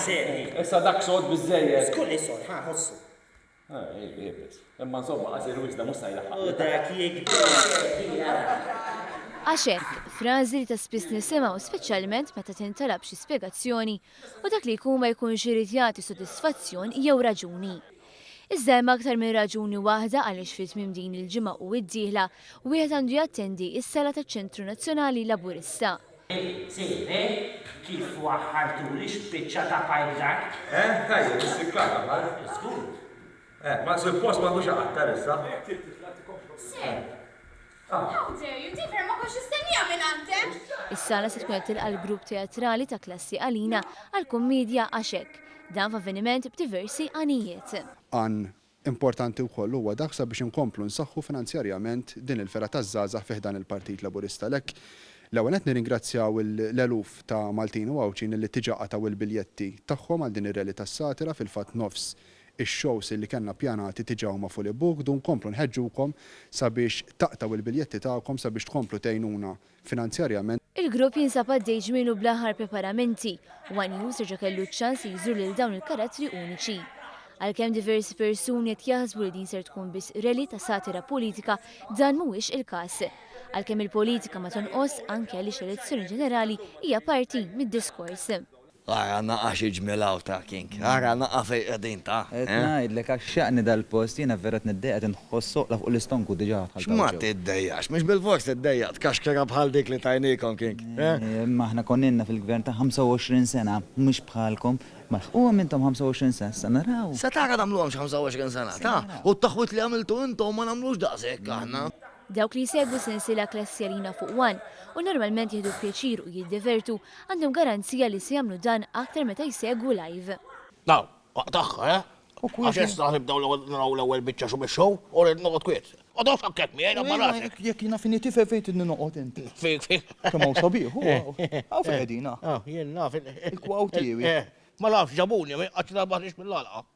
serji. Issa dak sod biżżejjed. Żgur li sod, ħa ħossu. Eh, iebes. Imma insomma, qasir wisq da mhux sa jlaħħaq. U dak jikber serji ara. Għax hekk, frażi li ta' spiss nisimgħu speċjalment meta tintalab xi spjegazzjoni u dak li jkun ma jkunx irid jagħti sodisfazzjon jew raġuni. Iżda hemm aktar minn raġuni waħda għaliex fi tmiem din il-ġimgħa u d-dieħla wieħed għandu jattendi s-sala taċ-Ċentru Nazzjonali Laburista. Sir, eh? Kif waħħaltuli x'biċċa ta' pajp dak? Eh, tajjeb, issikkata pajp. Żgur. Eh, ma suppost m'għandux iqattar issa. Sir, how dare you, di vera ma kontx nistennieha mingħandek! Is-sala se tkun qed tilqa' l-grupp teatrali ta' Klassi Għalina għall-kummiedja Għax Hekk. Dan f'avveniment b'diversi għanijiet. Għan importanti wkoll huwa dak sabiex inkomplu nsaħħu finanzjarjament din il-fergħa taż-żgħażagħ fi ħdan il-Partit Laburista. Għalhekk, l-ewwel nett nirringrazzjaw l-eluf ta' Maltin u Għawdxin li diġà qatgħu l-biljetti tagħhom għal din ir-rally tas-satira, fil-fatt nofs ix-shows li kellna ppjanati diġà huma fully booked u nkomplu nħeġġukom sabiex taqtgħu l-biljetti tagħkom sabiex tkomplu tgħinuna finanzjarjament. Il-grupp jinsab għaddej ġmielu bl-aħħar preparamenti. One News reġa' kellu ċ-ċans li jżur lil dawn il-karattri uniċi. Għalkemm diversi persuni qed jaħsbu li din ser tkun biss rally ta' satira politika, dan mhuwiex il-każ. Għalkemm il-politika ma tonqos anke għaliex l-elezzjoni ġenerali hija parti mid-diskors. Ara naqa' xi ġmiel hawn ta' King. Ara naqa' fejn qegħdin ta'. Qed ngħidlek għaxxaqni dal-post, jiena vera qed niddejjaq qed inħoss soqla fuq l-istonku diġà dħalt hawn X'ma ġew. tiddejjaqx, mhux bilfors tiddejjaq tkaxkira bħal dik li tajniekom King. Imma aħna konna ilna fil-gvern ta' 25 sena, mhux bħalkom. Ma lħquhom intom 25 sena, issa naraw. Se tara nagħmluhomx 25 sena, ta'. U t-taħwid li għamiltu intom ma nagħmlux daqshekk aħna. Dawk li jsegwu sensiela Klassi Għalina fuq One u normalment jieħdu pjaċir u jiddevertu għandhom garanzija li se jagħmlu dan aktar meta jsegwu live. Now, aqtagħha, eh? Għax issa nibdew l-ewwel naraw l-ewwel biċċa xu mix-show u rrid noqgħod kwiet. Oqgħodx hakkek miegħi dabbar rasek. Jekk jiena fini tifhem fejn tridni noqgħod inti. Fik, fik. Kemm hawn sabiħ hu hawn. Hawn fejn qegħdin, ah. Ah, jien naf. Il-kwaw tiegħi. Ma nafx ġabuni, għax ma ħriġt mill-għalqa.